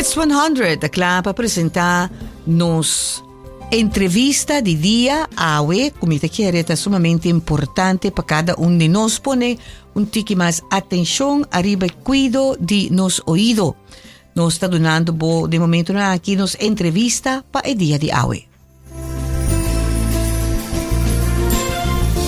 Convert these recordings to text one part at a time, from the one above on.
Hits 100 ta kla pa presentá nos entrevista di dia awe ku mi ta kere ta sumamente importante pa kada un di nos pone un tiki mas atenshon ariba e kuido di nos oido. Nos ta dunando bo den momentonan aki nos entrevista pa e dia di awe.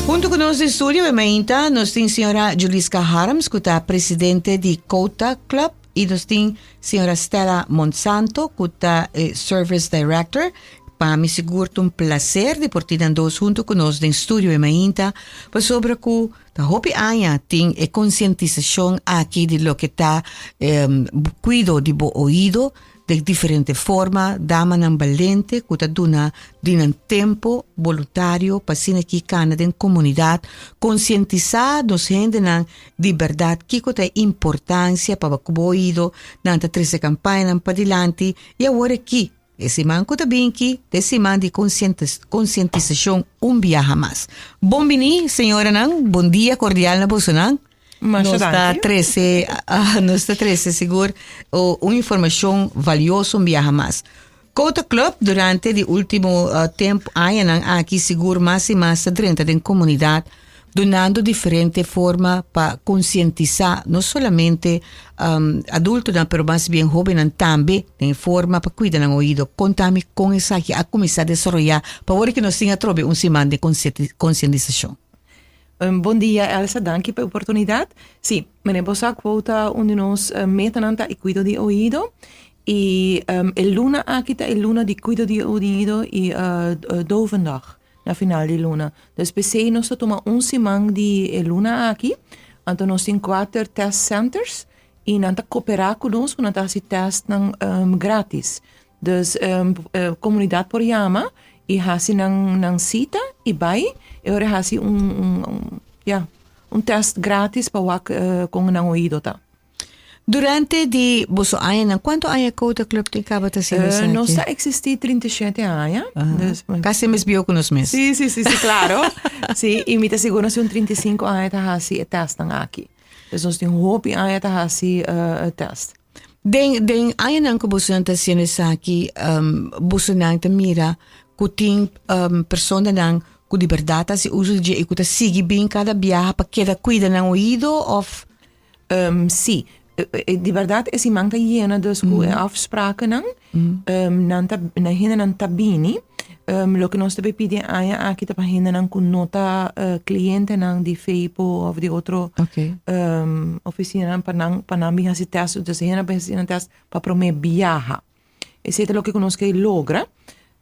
Hunto ku nos den studio e mainta nos tin señora Juliska Harms ku ta presidente di Kota Club i nos tin señora Stella Monsanto ku ta e service director. Pa mi sigur ta un placer di por tin nan dos hunto ku nos den studio e mainta pasobra ku ta hopi aña tin e konsientisashon aki di loke ta kuido di bo oido den diferente forma, damanan balente ku ta duna di nan tempo boluntario pa asina ki kana den komunidat, konsientisá nos hendenan di bèrdat kiko ta e importansia pa ku bo oido, nan ta trese kampañanan padilanti i awor aki e siman ku ta binki ta e siman di konsientisashon un biaha mas. Bon bini señoranan, bon dia kordial na bosonan. Masha Nos ta danki. trece, ah, nos ta trece sigur oh, un informacion valioso un biaha mas. Kota Club durante di ultimo uh, tempo añanan aki sigur mas y mas ta drenta den comunidad dunando diferente forma pa concientisa no solamente um, adultonan pero mas bien hobennan tambe den forma pa cuida nan oido. Contami con esaki a cuminsa desaroya pa ora ki nos tin atrobe un siman di concientisacion. Bon dia Elsa, danki pa e oportunidat. Sí, meneer bo sa ku ta un di nos metanan ta e kuido di oido i e luna aki ta e luna di kuido di oido i dovendag na final di luna. Dus p'esei nos ta tuma un siman di e luna aki, anto nos tin kuater test centers i nan ta koperá ku nos ku nan ta hasi testnan gratis. Dus komunidat por yama i hasi nan nan sita i bai e ora hasi un un ya un test gratis pa wak kon nan oido ta. Durante di boso añanan, kuantu aña Kouta Club tin kaba ta haciendo esaki? Nos ta existi 37 aña. Dus, Kasi mes bieu ku nos mes. Sí, sí, sí, sí, klaro. Sí, i mi ta sigur nos un 35 aña ta hasi e testnan aki. Dus nos tin hopi aña ta hasi e test. Den den añanan ku bosonan ta hasiendo esaki, bosonan ta mira ku tin personanan ku di bèrdat ta hasi uso di dje i ku ta sigui bin kada biaha pa keda kuida nan oido òf? Sí, di bèrdat e siman ta yena dus ku e afsprakennan. Nan ta nan hendenan ta bini. Loke nos ta bay pidi e aña aki ta pa hendenan ku no ta klientenan di Fepo òf di otro ofisinanan pa nan pa nan bin hasi tèst. Dus e hendenan bin hasi nan tèst pa promé biaha. Esei ta loke ku nos ke logra.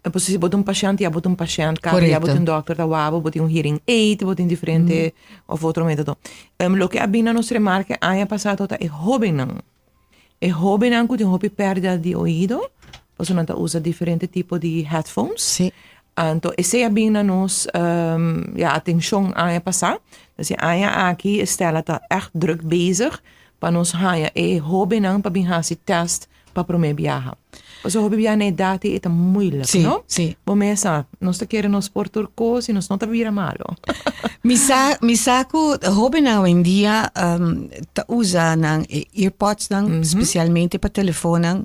Pasobra si bo ta un pashènt ya bo ta un pashènt kaba ya bo tin un dòkter ta wak bo, bo tin un hearing aid, bo tin diferente òf otro método. Loke a bin na nos remarke aña pasá tabata e hóbennan. E hóbennan ku tin hopi pèrdida di oido, pasobra nan ta usa diferente tipo di headphones. Sí. Anto esei a bin na nos ya atenshon aña pasá. Dus e aña aki Stella ta ègt drùk bezig pa nos haña e hóbennan pa bin hasi tèst pa promé biaha. Pasobra hopi biaha na edat ei e ta moeilijk, Sí, no? sí. Bo mes sa, nos ta kere nos por tur kos i nos no ta bira malo. Mi sa, mi sa ku hóbennan awendia ta usa nan e earpodsnan, spesialmente pa telefonnan,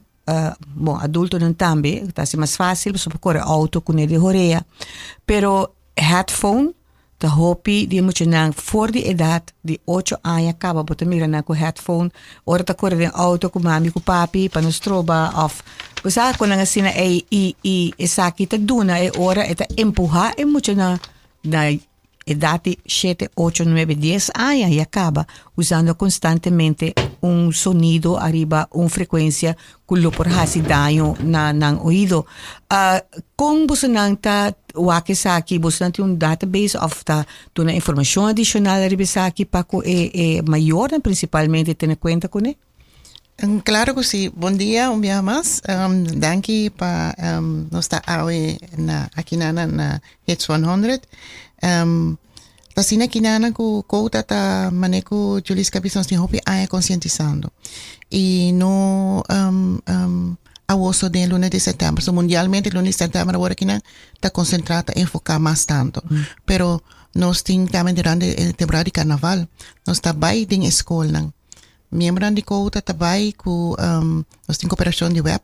bon, adultonan tambe, ta hasi mas fásil pasobra por kore outo kuné den horea. Pero headphone Ta hopi di e muchanan for di edat di ocho aña kaba bo ta mira nan ku headphone ora ta kore den auto ku mami ku papi pa no stroba of bo sa ku nan asina ei i i esaki ta duna e ora e ta empuha e muchanan na edat di shete ocho nuebe dies aña ya kaba usando konstantemente un sonido ariba un frekuensia ku lo por hasi daño na nan oido. Kon bosonan ta wak esaki? Bosonan tin un database òf ta duna informashon adishonal ariba esaki pa ku e e mayornan prinsipalmente tene kuenta kuné? Klaro ku si. Bon dia un biaha mas. Danki pa nos ta awe na aki na na Hits 100. Ta asina kinanan ku Kouta ta mane ku Juliska bisa nos tin hopi aña konsientisando i no awoso den luna di sètèmber. So mundialmente luna di sètèmber awor akinan ta konsentrá ta enfoká mas tantu. Pero nos tin tambe durante e temporada di karnaval nos ta bai den e skolnan. Miembronan di Quota ta bai ku nos tin koperashon di web,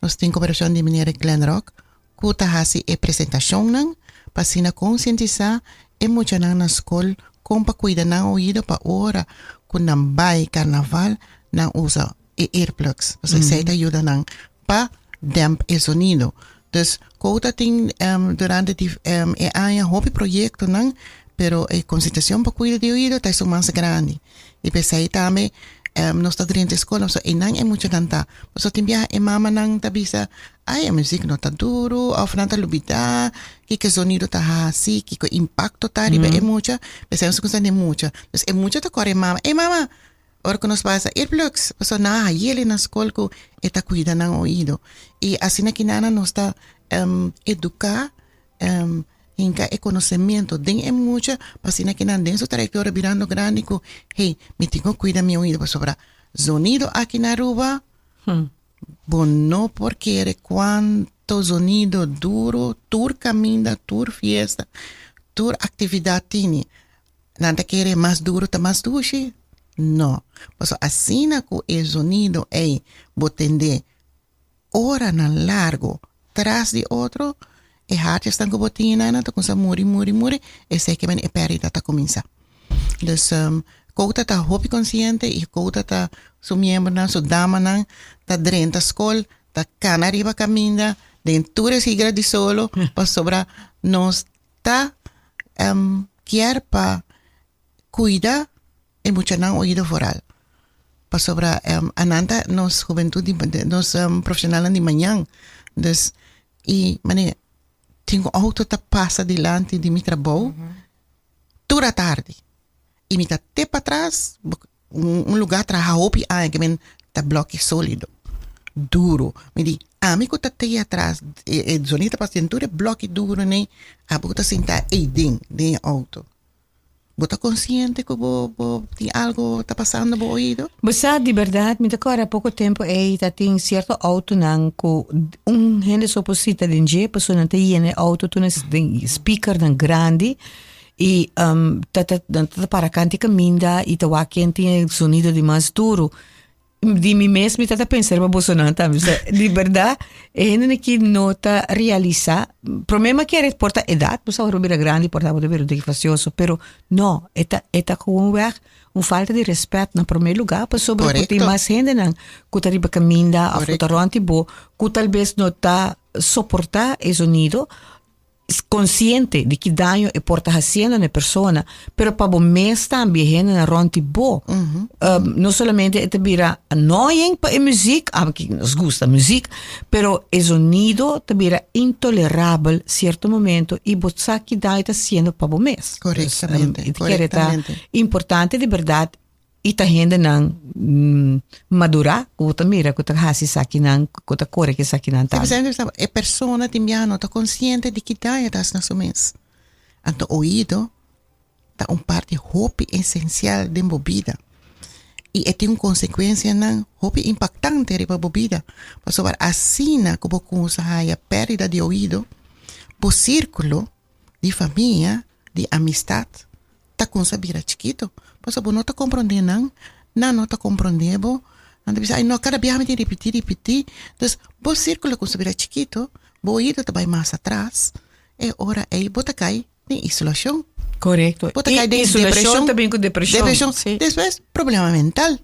nos tin koperashon di meneer Glenn Rock ku ta hasi e presentashonnan pa asina konsientisá e muchanan na skol kon pa kuida nan oido pa ora ku nan bai karnaval nan usa e earplugs. Pasobra esei ta yuda nan pa demp e zonido. Dus Quota tin durante di e aña hopi proyektonan pero e konsientishon pa kuida di oido ta esun mas grandi. I p'esei tambe nos ta drenta e skol pasobra einan e muchanan ta. Pasobra tin biaha e mamanan ta bisa ai e muzik no ta duru òf nan ta lubidá kiko e zonido ta hasi, kiko e impakto ta riba e mucha. P'esei nos ta kuminsá den mucha. Dus e mucha ta kòrè e mama, ey mama ora ku nos pasa earplugs pasobra nan a hayel na skol ku e ta kuida nan oido. I asina kinanan nos ta eduká Hinka e konosementu den e mucha pa asina ke nan den su trayektoria birando grandi ku hey mi tin ku kuida mi oido pasobra zonido aki na Aruba bo no por kere kuanto zonido duro tur kaminda tur fiesta tur aktividat tini nan ta kere mas duro ta mas dushi no pasobra asina ku e zonido ey bo tende Oranan largo tras di otro, e hartjesnan ku bo tin einan ta kuminsá muri, muri, muri, esei ke men e pèrdida ta kuminsá. Dus Kouta ta hopi konsiente i Kouta ta su miembronan, su damanan ta drenta skol, ta kana riba kaminda den tur e sigra di solo pasobra nos ta kier pa kuida e muchanan oido vooral. Pasobra anan ta nos hubentud di nos profesionalnan di mañan. Dus y mane tin un auto ta pasa dilanti di mi trabou tur atardi y mi ta te patras un lugar traha hopi aña ke men ta bloki solido duro. Mi di ami ku ta te atras e zonido ta pasa den tur e bloki duro nei abo ku ta sinta eyden den e auto. Bo ta konsiente ku bo bo tin algo ta pasando bo oido? Bo sa di bèrdat mi ta kòrda poko tempu ei ta tin sierto outonan ku un hende so por sita den dje pasobra nan ta yena e outo tur den speakernan grandi i ta ta nan ta para kant'i kaminda i ta wak ken tin e sonido di mas duru. Di mi mes mi ta ta pensa riba bosonan tambe. Osea, di berdad e hendenan aki no ta realisa. Prome mi a kere por ta edad, bo sa ora bo bira grandi por ta bo ta bira un tiki fastioso, pero no, e ta e ta gewoonweg un falta di respet na prome lugar pasobra ku tin mas hendenan ku ta riba kaminda of ku ta rond di bo ku talbes no ta soporta e zonido. Konsiente di ki daño e por ta hasiendo na e persona, pero pa bo mes tambe e hendenan rònt di bo. No solamente e ta bira annoying pa e muziek, aunke nos gusta muziek, pero e zonido ta bira intolerabel sierto momento i bo sa ki daño ta hasiendo pa bo mes. Korektamente, E kere ta korektamente. importante di bèrdat I ta hendenan madurá ku bo ta mira ku ta hasi esakinan, ku ta kore ku esakinan tambe. E persona tin biaha no ta konsiente di ki daño ta hasi na su mes. Anto oido ta un parti hopi esensial den bo bida i e tin un konsekuensianan hopi impaktante riba bo bida. Pasobra asina ku bo kumsa haya pèrdida di oido, bo sírkulo di famia, di amistat ta kumsa bira chikito. Pasobra bo no ta komprondé nan, nan no ta komprondé bo. Nan ta bisa, ay no, kada biaha mi tin ripití, ripití. Dus, bo sírkulo kumsa bira chikito, bo oido ta bai mas atras, e ora ei bo ta kai den isolashon. Korekto. Bo ta kai den Isolashon depreshon. ta bin ku depreshon. Depreshon. Sí. Despues, problema mental.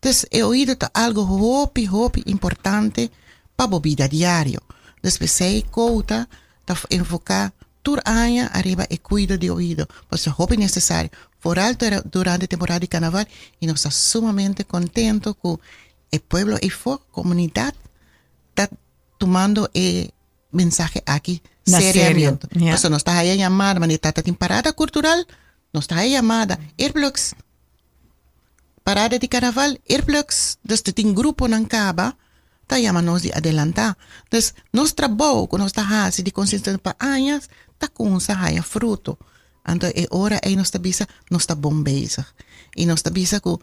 Dus e oido ta algo hopi hopi importante pa bo bida diario. Dus p'esei Kouta ta enfoká tur aña ariba e kuido di oido, pasobra hopi nesesario, foral durante temporada di karnaval i nos ta sumamente kontento ku e pueblo eifó, komunidat ta tumando e mensahe aki Na serio, seriamente. ja. Pasobra nos ta haya yamada, manera tata tin parada kultural, nos ta haya yamada, earplugs. Parada di karnaval, earplugs, dus ta tin gruponan kaba ta yama nos di adelantá. Dus nos trabou ku nos ta hasi di konsientisashon pa añas ta kumsa haya fruto. Anto e ora ei nos ta bisa nos ta bon bezig. I nos ta bisa ku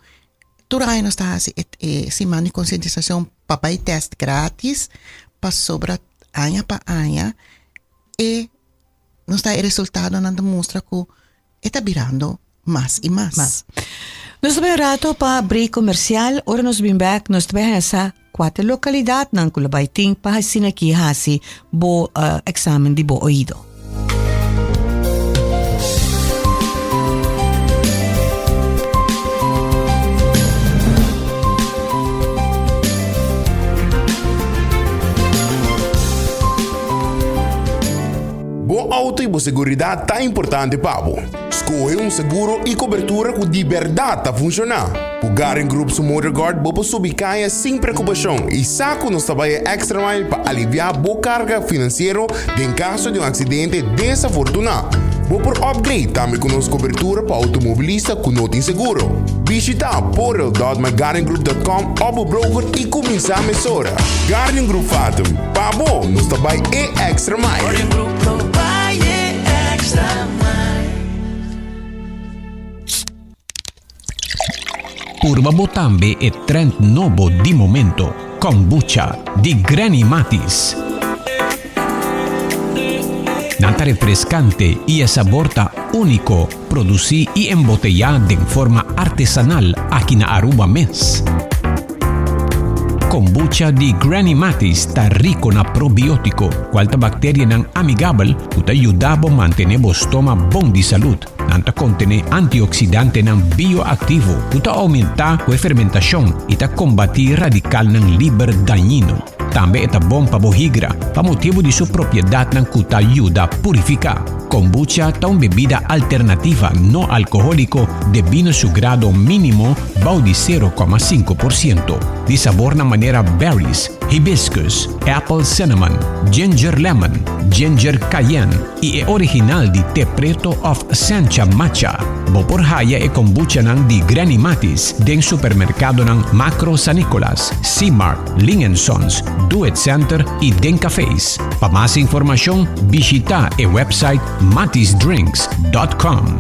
tur aña nos ta hasi e e siman di konsientisashon pa bai tèst gratis pasobra aña pa aña e nos ta e resultadonan ta mustra ku e ta birando mas i mas. Mas. Nos ta bai un rato pa break comercial, ora nos bin bek nos ta bai haña sa cua ta e localidadnan cu lo bai tin pa asina aki haci bo examen di bo oido. Bo auto y bo seguridad ta importante pa bo. Scoge un seguro y cobertura cu di berdad ta funciona. Cu Garin Group su MotorGuard bo por subi caya sin preocupacion y sa cu nos ta bay e extra mile pa alivia bo carga financiero den caso di un accidente desafortuna. Bo por upgrade tambe cu nos cobertura pa automobilista cu no tin seguro. Bishita portal.mygaringroup.com of bo broker y cuminsa mesora. Guardian Group Fatum, pa bo nos ta bay e extra mile. Purba bo tambe e trend nobo di momento, Kombucha di Granny Matis. Nan ta refrescante y e sabor ta unico, produci y embotella den forma artesanal aki na Aruba mes. Kombucha di Granny Matis ta rico na probiotico, cual ta bacterianan amigabel cu ta yuda bo mantene bo stoma bon di salud. Nan ta kontené antioksidantenan bioaktivo ku ta oumentá ku e fermentashon i ta kombatí radikalnan liber dañino. Tambe e ta bon pa bo higra pa motibu di su propiedatnan ku ta yuda purifiká. Kombucha ta un bebida alternativa no alkohóliko debí na su grado mínimo bou di 0,5%. Di sabornan manera berries, hibiscus, apple cinnamon, ginger lemon, ginger cayenne, i e original di te preto of sencha matcha. Bo por haya e kombuchanan di Granny Matis den supermerkadonan Makro San Nicolas, C-Mart, Ling and Sons, Do It Center i den cafés. Pa mas informashon bishita e website matisdrinks dot com.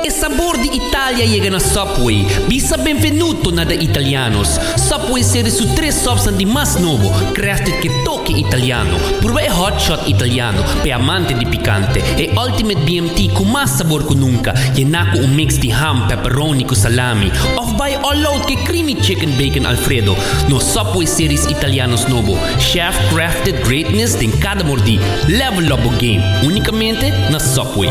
E sabor di Italia yega na Subway. Bisa benvenuto na The Italianos. Subway seri su tres subsnan di mas nobo, crafted ke toke italiano. Purba e Hot Shot Italiano, p'e amante di picante, e Ultimate BMT cu mas sabor cu nunca, yená cu un mix di ham, pepperoni cu salami. Of bai all out ke Creamy Chicken Bacon Alfredo. Nos Subway Series Italianos nobo, chef crafted greatness den cada mordí. Level up bo game, unicamente na Subway.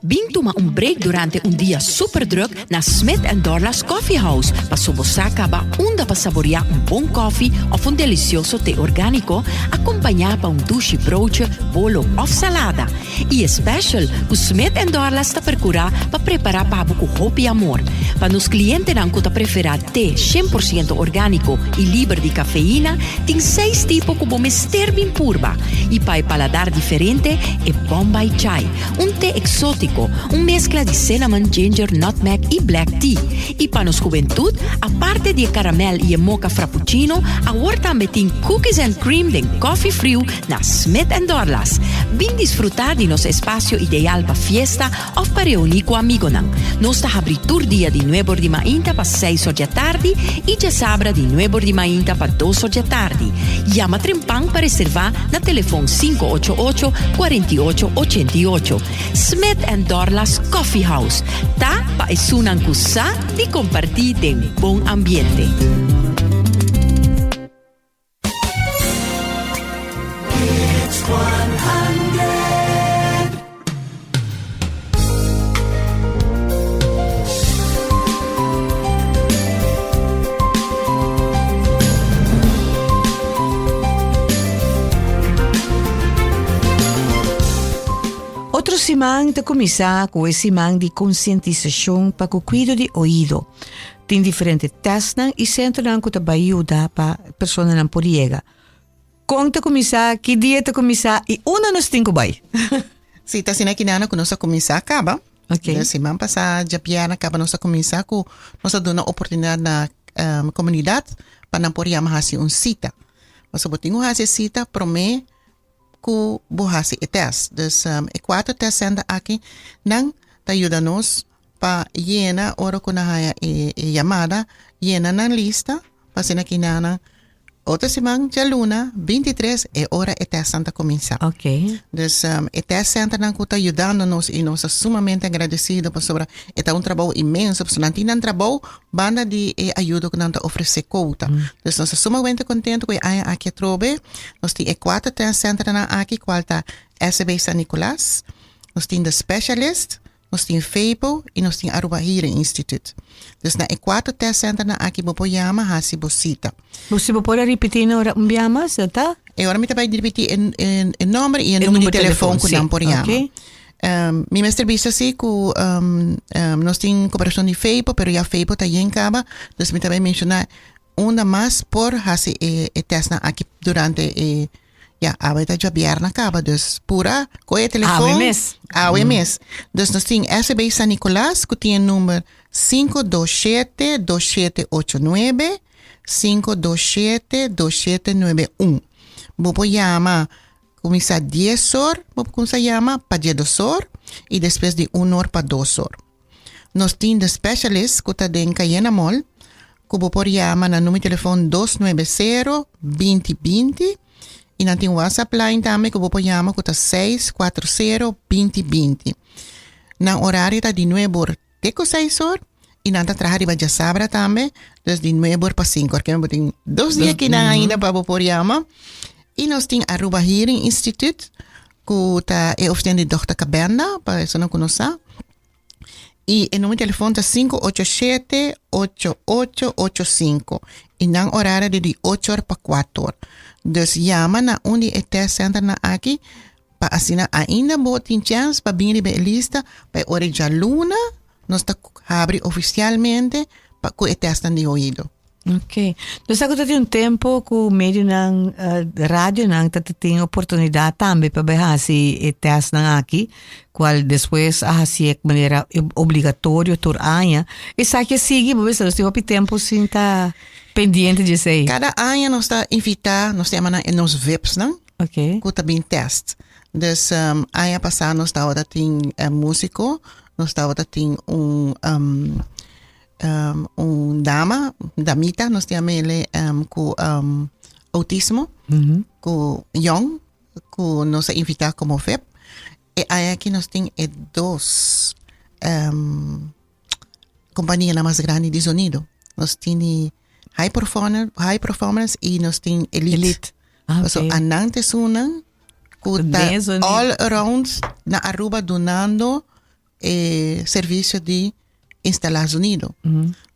Bin tuma un break durante un dia super druk na Smith and Dorlas Coffee House paso bo sa caba unda pa saborea un bon koffie of un delicioso te organico acompaña pa un dushi broodje, bolo of salada. Y e special cu Smith and Dorlas ta percura pa prepara pa bo cu hopi amor. Pa nos clientenan cu ta prefera te 100% organico y liber di cafeina, Tin seis tipo ku bo mester bin purba i pa e paladar diferente e Bombay Chai, un te eksótiko, un meskla di cinnamon, ginger, nutmeg i black tea. I pa nos hubentut, aparte di e karamèl i e mocha frappuccino, awor tambe tin cookies and cream den kòfi friu na Smith and Dorlas. Bin disfrutá di nos espasio ideal pa fiesta òf pa reuní ku amigonan. Nos ta habrí tur dia di nuebor di mainta pa seis or djatardi i djasabra di nuebor di mainta pa dos or djatardi. Yama trempan pa reservá na telefon 588 48 88. Smith and Dorlas Coffee House ta pa esunnan ku sa di kompartí den bon ambiente. Otro siman ta kuminsá ku e siman di konsientisashon pa ku kuido di oido. Tin diferente testnan i sentronan ku ta bai yuda pa personanan por yega. Kon ta kuminsá, ki dia ta kuminsá i unda nos tin ku bai? Sí, ta asina kinana ku nos a kuminsá kaba. Ok. De siman pasá djabièrnè kaba nos a kuminsá ku nos a duna oportunidat na komunidat pa nan por yama hasi un sita. Pasobra bo tin ku hasi e sita promé ku bo hasi e tèst. Dus e kuater tèst sènter aki nan ta yuda nos pa yena ora ku nan haña e yamada, yena nan lista pa asina ki nan. Otro siman djaluna 23 e ora e testnan ta kuminsá. Dus e test centernan ku ta yudando nos i nos ta sumamente agradesido pasobra e ta un trabou inmenso pasobra nan tin nan trabou banda di e ayudo ku nan ta ofresé kouta. Dus nos ta sumamente kontentu ku e aña aki atrobe nos tin e kuater test centernan aki kual ta SCB San Nicolas, nos tin The Specialist, Nos tin FEPO y nos tin Aruba Hearing Institute. Dus na e cuatro test centernan aki bo por yama haci bo cita. Bo si bo por a ripiti na ora un bia mas, no ta? E ora mi ta bay ripiti e, e, e nomber y e numero di telefon cu nan por yama. Ok. Mi mester bisa si cu nos tin cooperacion di FEPO, pero ya FEPO ta yen caba, dus mi ta bay menciona unda mas por haci e, e testnan aki durante e Ya, awe ta djabièrnè kaba, dus pura kohe e telefon. Awe mes. Awe mes. Dus nos tin SB San Nicolas ku tin e number 527 2789, 527 2791. Bo por yama kuminsá dies or, bo por kuminsá yama pa diedos or i despues di un or pa dos or. Nos tin The Specialist ku ta den Cayena Mall ku bo por yama na numero di telefon dos nuebe sero binti binti i nan tin WhatsApp line tambe ku bo por yama ku ta seis kuater sero binti binti. Nan orario ta di nuebe or te ku seis or i nan ta traha riba djasabra tambe dus di nuebe or pa sinku or. Kende bo tin dos dia kinan ainda pa bo por yama. I nos tin Aruba Hearing Institute ku ta e oficina di Dòkter Cabenda, pa esunnan ku no sa. I e numero di telefon ta 587 8885. I nan orario ta di ocho or pa kuater or. Dus yama na un di e test centernan aki pa asina ainda bo tin chèns pa bin riba e lista pa e ora di djaluna nos ta habri ofisialmente pa ku e testnan di oido. Ok. Nos sa ku ta tin un tempo ku medionan, radionan ta tin oportunidat tambe pa bai hasi e testnan aki, kual despues a hasié manera obligatorio tur aña. Esaki a sigui? Bo bisa nos tin hopi tempo sin ta pendiente di esei. Kada aña nos ta invitá, nos ta yama nan e nos VIPsnan. Ok. Ku ta bin test. Dus aña pasá nos tabata tin músiko, nos tabata tin un un dama, damita nos ta yam'ele ku outismo, ku yòn, ku nos a invitá komo vip. E aña aki nos tin e dos kompanianan mas grandi di zonido. Nos tin di High Performance, High Performance i nos tin Elite. Elite. Ah, Paso ok. anan ta esunnan ku ta Den zonido. all around na Aruba dunando e servicio di instala zonido.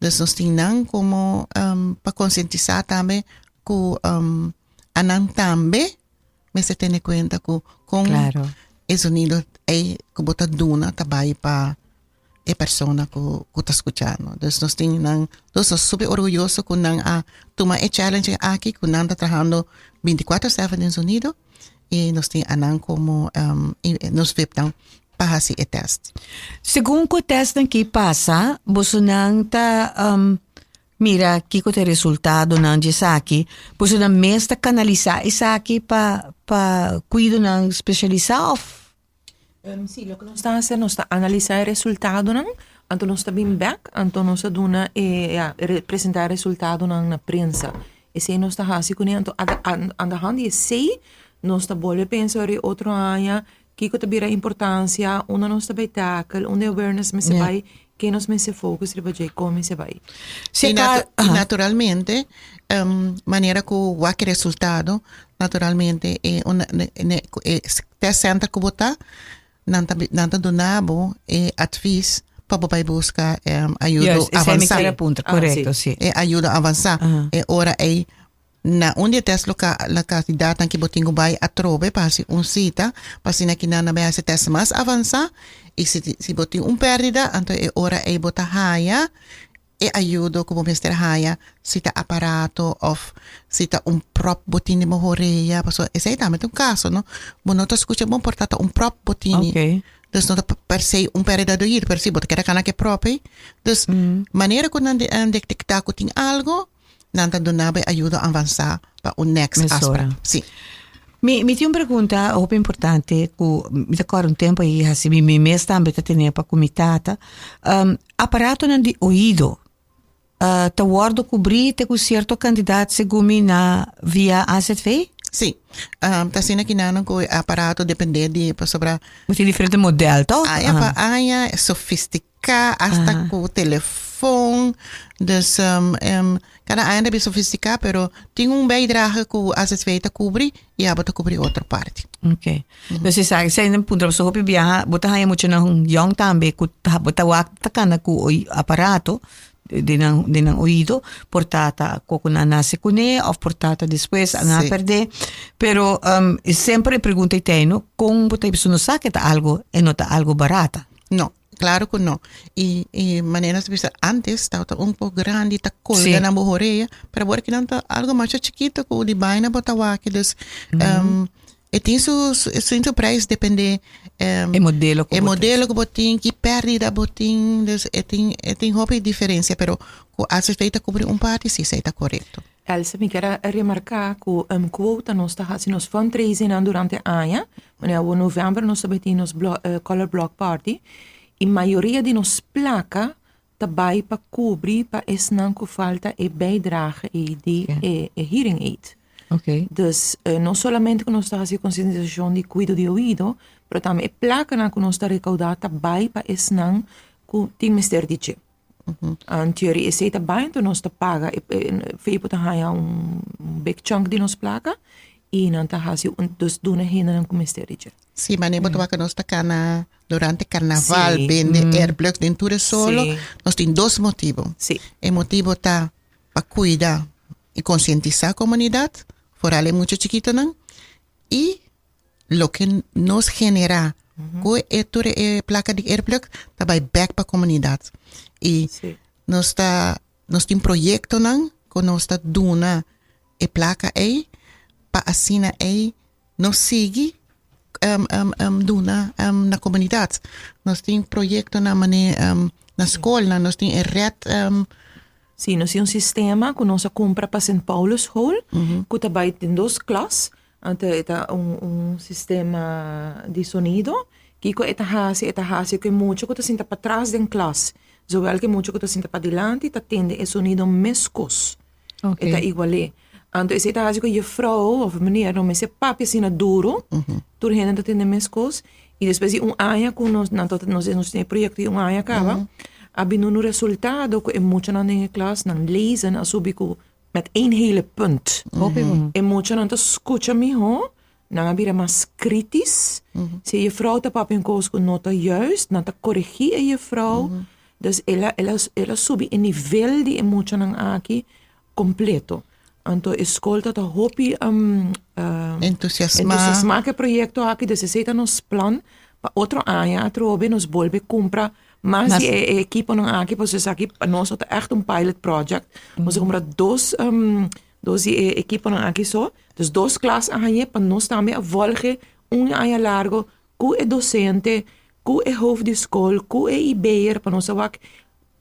Dus nos tin nan como pa concientisa tambe cu anan tambe mester tene cuenta cu con Claro. e zonido ey cu bo ta duna ta bay pa e persona cu cu ta scuchando. Dus nos tin nan, nos ta super orguyoso cu nan a tuma e challenge aki cu nan ta trahando binticuatro seven den zonido y nos tin anan como nos vipnan pa haci e test. Segun cu e testnan ki pasa, bosonan ta mira kico ta e resultadonan di esaki, bosonan mes ta canalisa esaki pa pa cuidonan specialisa of? Si, loke nos ta hasi, nos ta analisá e resultadonan, anto nos ta bin bèk, anto nos ta duna e, ya, presentá e resultadonan na prensa. Esei nos ta hasi kuné, anto aan de hand di esei nos ta bolbe pensa ora e otro aña kiko ta bira importansia, unda nos ta bai tackle, unda e awareness mester bai, ke nos mester focus riba dje, kon mester bai. I naturalmente, manera ku wak e resultado, naturalmente e e test center ku bo ta, nan ta nan ta duna bo e advies pa bo bai buska ayudo Juist, esei mi avansa. ker a puntra, korekto, si. E ayudo avansa. E ora ei na un di e test loka lokalidatnan ku bo tin ku bai atrobe pa hasi un sita, pa asina ki nan a bai hasi test mas avansa i si si bo tin un pèrdida anto e ora ei bo ta haya e ayudo ku bo mester haya si ta aparato òf si ta un pròp bo tin den bo horea pasobra esei tambe ta un kaso no bo no ta skucha bon por ta ta un pròp bo tini dus no ta per se un pèrdida di oido pero si bo ta keda kana ku e pròp ei dus manera ku nan detektá ku tin algo nan ta duna bo e ayudo avansá pa un next Mesora. afspraak si. Mi mi tin un pregunta hopi importante ku mi ta kòrda un tempu ei hasi mi mi mes tambe ta tene pa ku mi tata. Aparatonan di oido. Ta wordo cubri te cu cierto cantidad segun mi na via AZV? Sí. Ta asina ki nan cu e aparato depende di pasobra. Bo tin diferente model toch? Aña pa aña sofistica hasta cu telefon. Dus cada aña ta bin sofistica pero tin un bijdrage cu AZV ta cubri y abo ta cubri otro parti. Ok. Dus esaki esei nan puntra pasobra hopi biaha bo ta haña muchanan yong tambe ku ta bo ta wak ta kana ku aparato den nan den nan oido por ta ta koko nan nase kuné òf por ta ta despues nan a pèrdè pero semper e pregunta ei ta no kon bo ta pasobra no sa ke ta algo e no ta algo barata. No. Claro cu no. Y, y manera nos ta bisa antes tabata un poco grandi ta colga na bo horea, pero awor kinan ta algo masha chikito cu di baina bo ta wak. Dus e tin su, su, tin su prijs depende E modelo cu e bo modelo cu bo tin, ki perdida bo tin, dus e tin, e tin hopi diferencia, pero cu AZV ta cubri un parti, si, esey ta corecto. Elsa, mi kier a remarca cu quota nos ta haci nos fundraisingnan durante aña, wanneer awor november nos ta bay tin nos color block party y mayoria di nos placa ta bay pa cubri pa esnan cu falta e bijdrage ey di e hearing aid. Dus no solamente cu nos ta haci concientisacion di cuido di oido, pero tambe e placanan cu nos ta recauda ta bay pa esnan cu tin mester di dje. Anterior esei ta bai enton nos ta paga e Fepo ta haña un big chunk di nos plaka i nan ta hasi un dus duna hendenan ku mester di dje. Sí, manera bo ta wak nos ta kana durante karnaval bende airplug den tur e solo, nos tin dos motibu. E motibu ta pa kuida i konsientisá komunidat, foral e mucha chikitonan, i Loke nos generá ku e tur e plaka di airplug ta bai bèk pa komunidat. I nos ta nos tin proyektonan ku nos ta duna e plaka ei pa asina ei nos sigui duna na komunidat. Nos tin proyektonan manera na skolnan nos tin e ret. Sí, nos tin un sistema ku nos a kumpra pa Sint Paulusschool ku ta bai den dos klas. Anto e ta un un sistema di sonido. Kiko e ta hasi? E ta hasi ku e mucha ku ta sinta patras den klas, zowel ku e mucha ku ta sinta padilanti ta tende e sonido meskos. E ta igual'é. Anto esei ta hasi ku e jefrou òf meneer no mester papia asina duru, tur hende ta tende meskos. I despues di un aña ku nos nan ta nos nos tin e proyekto di un aña kaba, a bini un resultado ku e muchanan den e klas nan lezen a subi ku Met één hele punt. Hopi bon. E muchanan ta skucha mihó, nan a bira mas kritis. Si e jefrou ta papia un kos ku no ta juist, nan ta koregí e jefrou. Dus el a el a el a subi e nivel di e muchanan aki kompleto. Anto e skol ta ta hopi Entusiasmá. entusiasmá ku e proyekto aki. Dus esei ta nos plan pa otro aña atrobe nos bolbe kumpra Mas di e ekiponan aki, pasobra esaki pa nos no ta ègt un pilot project. Nos a kumpra dos dos di e ekiponan aki so. Dus dos klas a hañ'é pa nos tambe a vòlge un aña largo ku e dosente, ku e hoofd di skol, ku e IB'er pa nos a wak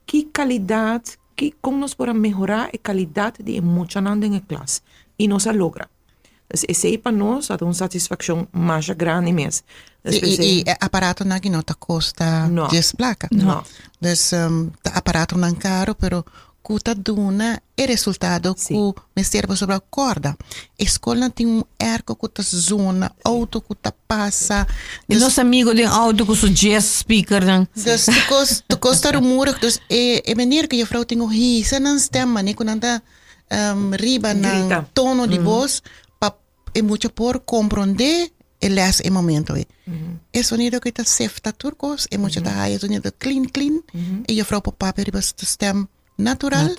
ki kalidat, ki kon nos por a mehorá e kalidat di e muchanan den e klas. I nos a logra. Dus esei pa nos ta un satisfakshon masha grandi mes. Sí, i, i e aparatonan aki no ta kosta No. dies plaka. No. Dus ta aparatonan karo, pero ku ta duna e resultado Sí. ku mester pasobra kòrda. E skolnan tin un airco ku ta zona, outo ku ta pasa. I nos amigo den auto ku su djes speakernan. Dus tur kos, tur kos ta rumoerig. Dus e, e manier ku juffrouw tin ku hisa nan stem, manera ku nan ta riba nan tono di bos pa e mucha por komprondé e lès e momento ei. E sonido ku ta sefta tur kos, e mucha ta haya e sonido klin klin i jufrou por papia riba su stèm natural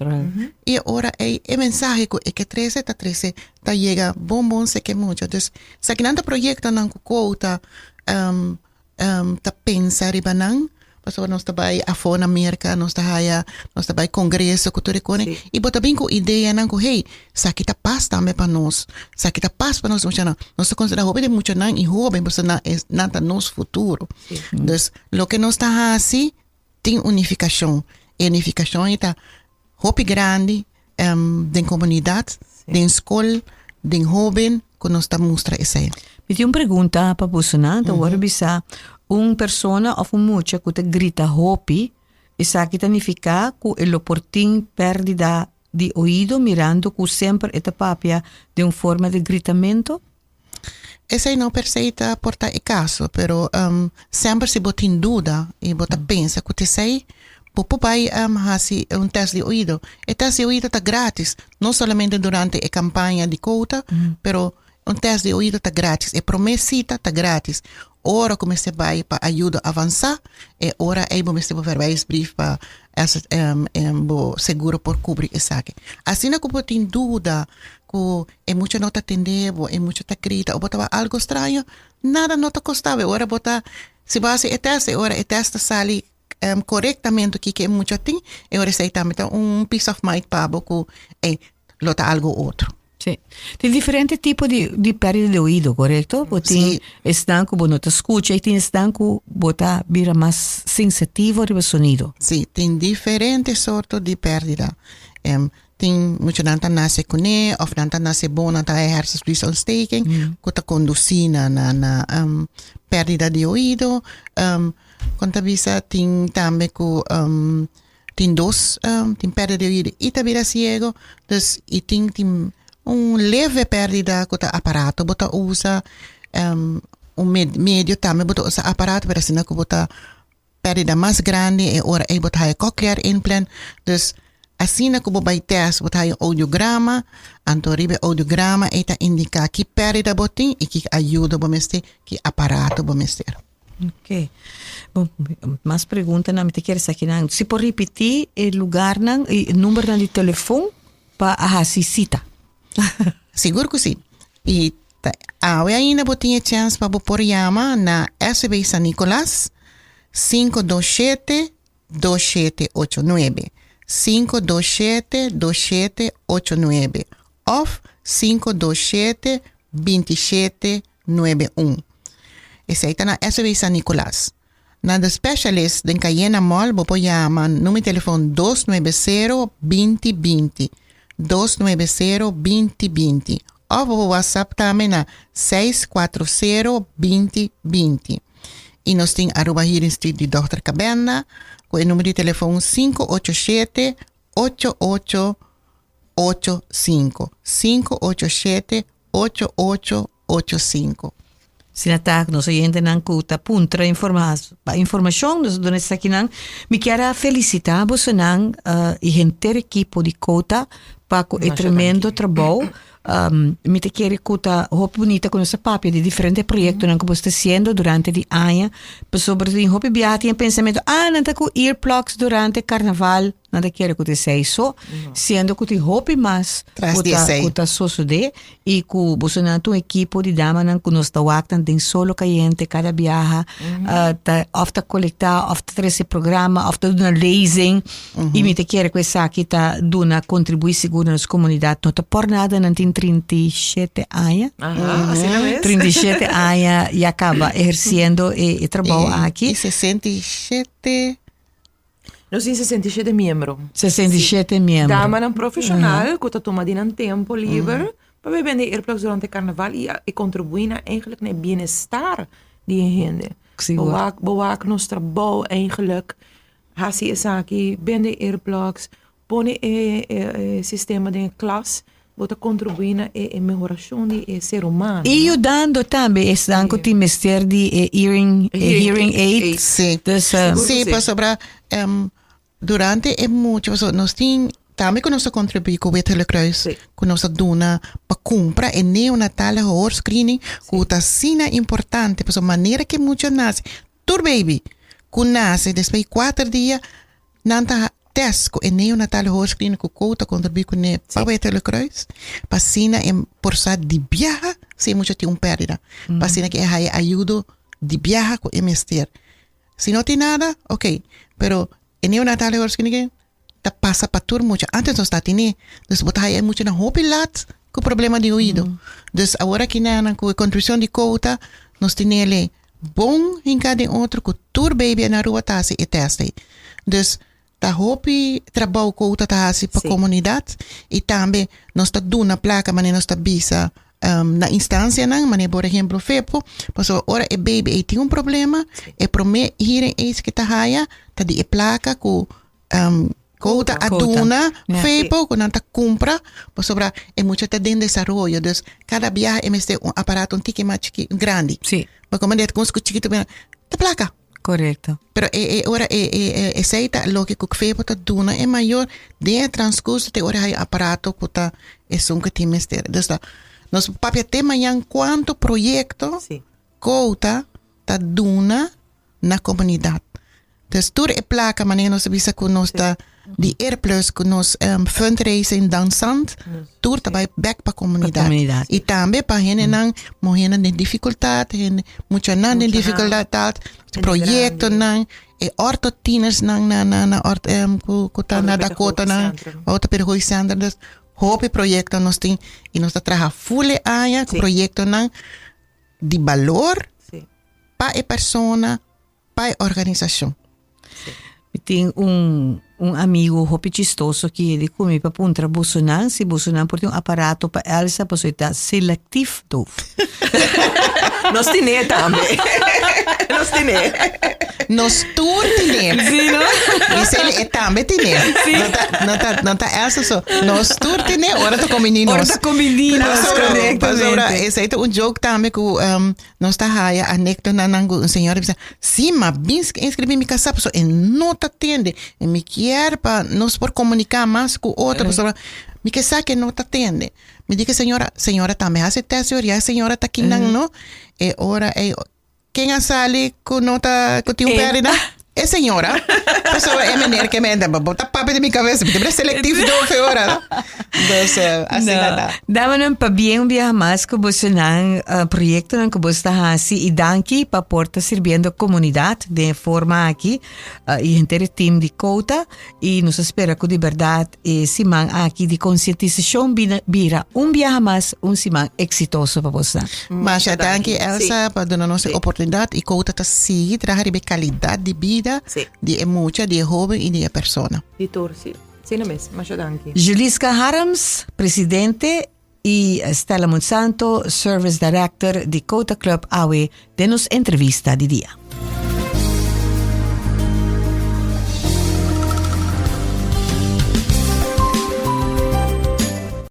i e ora ei e mensahe ku e ke trese ta trese ta yega bon bon seke e mucha. Dus esakinan ta proyektonan ku kou ta ta pensa riba nan pasobra nos ta bai afó na Merka nos ta haya nos ta bai kongreso ku tur e kone i bo ta bin ku ideanan ku hey esaki ta pas tambe pa nos esaki ta pas pa nos muchanan nos ta konsiderá hopi di muchanan i hóben pasobra nan es nan ta nos futuro dus loke nos ta hasi tin un nifikashon e nifikashon ei ta hopi grandi den komunidat den skol den hóben ku nos ta mustra esei. Mi tin un pregunta pa boso nan, ta wòrdu bisa un persona òf un mucha ku ta grita hopi. Esaki ta nifiká ku e lo por tin pèrdida di oido mirando ku semper e ta papia den un forma di gritamento? Esei no per se ta por ta e kaso, pero semper si bo tin duda i bo ta pensa ku ta esei, bo por bai hasi un tèst di oido. E tèst di oido ta gratis, no solamente durante e kampaña di kouta, pero un tèst di oido ta gratis. E promé sita ta gratis. Ora ku mester bai pa ayudo avansá, e ora ei bo mester bo verwijsbrief pa bo seguro por kubri esaki. Asina ku bo tin duda ku e mucha no ta tende bo, e mucha ta grita o bo ta wak algo straño, nada no ta kosta bo. E ora bo ta, si bo hasi e tèst, e ora e tèst ta sali korektamente kiko e mucha tin, e ora esei tambe ta un peace of mind pa bo ku ey lo ta algo otro. Sí. Tin diferente tipo di, di pérdida di oído, korekto? Bo tin Sí. esnan ku bo no ta skucha i tin esnan ku bo ta bira mas sensitivo riba sonido. Sí, tin diferente sorto di pérdida. Em, tin muchanan ta nase kuné òf nan ta nase bon, nan ta haña hersenvliesontsteking ku ta kondusí na na na em, pérdida di oído. Em, kon ta bisa tin tambe ku em, Tin dos tin pèrdida di oido i ta bira siego, dus i tin tin un leve pèrdida ku ta aparato bo ta usa, un medio tambe bo ta usa aparato pero asina ku bo ta pèrdida mas grandi e ora ei bo ta haya cochlear implant, dus asina ku bo bai tèst bo ta haya un audiograma, anto riba e audiograma ei ta indiká ki pèrdida bo tin i ki ayudo bo mester, ki aparato bo mester. Ok. Bon, mas preguntanan mi ta kier sa kinan. Si por ripití e lugarnan i e numbernan di telefon pa a hasi sita. Sigur ku si. I ta awe ainda bo tin e chèns pa bo por yama na SB San Nicolas 527 2789, 527 2789 òf 527 2791. Esei ta na SW San Nicolas. Na The Specialist den Cayena Mall bo por yama numero di telefon 290 2020, 290 2020 òf bo por WhatsApp tambe na 640 2020. I nos tin Aruba Hearing Street di Dòkter Cabenda ku e numero di telefon 587 8885, 587 8885. Asina ta, nos oyentenan ku ta puntra informa pa informashon, nos a duna esakinan. Mi kier a felisitá bosonan i henter ekipo di Kota pa ku e tremendo trabou. Mi ta kere ku ta hopi bunita ku nos a papia di diferente proyektonan ku bo sta hasiendo durante di aña, pasobra tin hopi biaha tin e pensamentu, ah nan ta ku earplugs durante karnaval. Nan ta kere ku ta esei so, siendo ku tin hopi mas Tras ku di ta esei. ku ta sosodé i ku bosonan ta un ekipo di damanan ku nos ta wak nan den solo kayente kada biaha ta òf ta kolektá òf ta trese programa òf ta duna lezing i mi ta kere ku esaki ta duna kontribuí sigur na nos komunidat. No ta por nada nan tin 37 aña. Aha, asina mes. 37 aña ya kaba ehersiendo e e trabou aki. I 67 Nos tin 67 miembro. 67 miembro. Damanan profesional ku ta tuma di nan tempo liber pa bay bende earplugs durante carnaval y e contribui na eigenlijk na e bienestar di e hende. Sigur. Bo wak, bo wak nos trabou eigenlijk hasi esaki, bende earplugs, pone e e sistema den e klas, bo ta contribui na e e mehoracion di e ser humano. Y yudando tambe esnan cu tin mester di e hearing, e hearing aid. Sí. Dus, Sí, pasobra durante e mucha, pasobra nos tin tambe cu nos ta contribui cu Wit Gele Kruis, Sí. cu nos ta duna pa cumpra e neonatale gehoorscreening cu ta asina importante, pasobra manera cu e mucha nace, tur baby cu nace despues di cuater dia, Nan ta test ku e neonatal gehoorscreening ku kou ta kontribuí kuné pa Wit Gele Kruis, pa asina e por sa di biaha si e mucha tin un pèrdida, pa asina ke e haya ayudo di biaha ku e mester. Si no tin nada, ok, pero e neonatal gehoorscreening ta pasa pa tur mucha. Antes nos ta tene, dus bo ta haya e muchanan hopi lat ku problema di oido. Dus awor aki nan ku e kontribushon di kou ta nos tinele Bon hinká den otro ku tur baby na Aruba ta hasi e tèst ei. Dus ta hopi trabou ku ta ta hasi pa komunidat i tambe nos ta duna plaka manera nos ta bisa. na instancianan, manera por ehemplo FEPO, pasobra ora e baby ei tin un problema, e prome hearing aids ke ta haya ta di e placa ku Quota a duna FEPO ku nan ta kumpra pasobra e mucha ta den desaroyo, dus kada biaha e mester un aparato un tiki mas chiki grandi. Pa komo manera ku chikitu ta plaka. Korekto. Pero e e ora e e esei ta loke ku FEPO ta duna e mayor den e transkurso te ora hay aparato ku ta esun ku tin mester. Dus ta nos papia te mañan kuantu proyekto Quota ta duna na komunidat. Dus tur e plaka manera nos a bisa ku nos ta di Airplus ku nos fundraising dansant tur ta bai bek pa komunidat. I tambe pa hendenan muhernan den difikultat, hende muchanan den difikultat, proyektonan, e ortotienersnan na na na ort ku ku ta na Dakotanan, Orthopedagogisch Centrum. Dus hopi proyekto nos tin i nos ta traha ful e aña ku proyektonan di balor pa e persona, pa e organisashon. Mi tin un un amigo hopi chistoso ki di ku mi pa puntra bosonan si bosonan por tin un aparato pa Elsa pasobra e ta selectief doof. Nos tine tambe. Nos tine. Nos tur tine. Sí, no? Gisele e tambe tine. Sí. No ta, no ta, no ta Elsa so. Nos tur tine ora ta kombiní nos. Ora ta kombiní nos, Pasobra, pasobra, correctamente. esei ta un joke tambe ku um, Nos ta haya anekdotanan ku un señora bisa, Si, m'a bin inskribí mi kasá pasobra e no ta tende i mi kier pa nos por komuniká mas ku otro pasobra mi ke sa ku e no ta tende. Mi di ku e señora, señora tambe hasi tèst di oria, e señora ta kinan no. E ora ei, ken a sali ku no ta, ku tin un pèrdida? E señora, pasobra e meneer ke mende, bo ta papia di mi cabeza, mi ta bira selectief doof e ora, no? Dus, asina No. ta. Damanan, pabien un biaha mas ku bosonan proyektonan ku bos ta hasi i danki pa por ta sirbiendo komunidat den e forma aki i henter e team di Quota i nos ta spera ku di bèrdat e siman aki di konsientisashon bina bira un biaha mas un siman eksitoso pa bosnan. Masha danki Elsa pa duna nos e oportunidat i Quota ta sigui traha riba e kalidat di bida di e mucha, di e hoben i di e persona. Di tur, si. Asina mes. Masha danki. Juliska Harms, presidente, i Stella Monsanto, service director di Quota Club awe den nos entrevista di dia.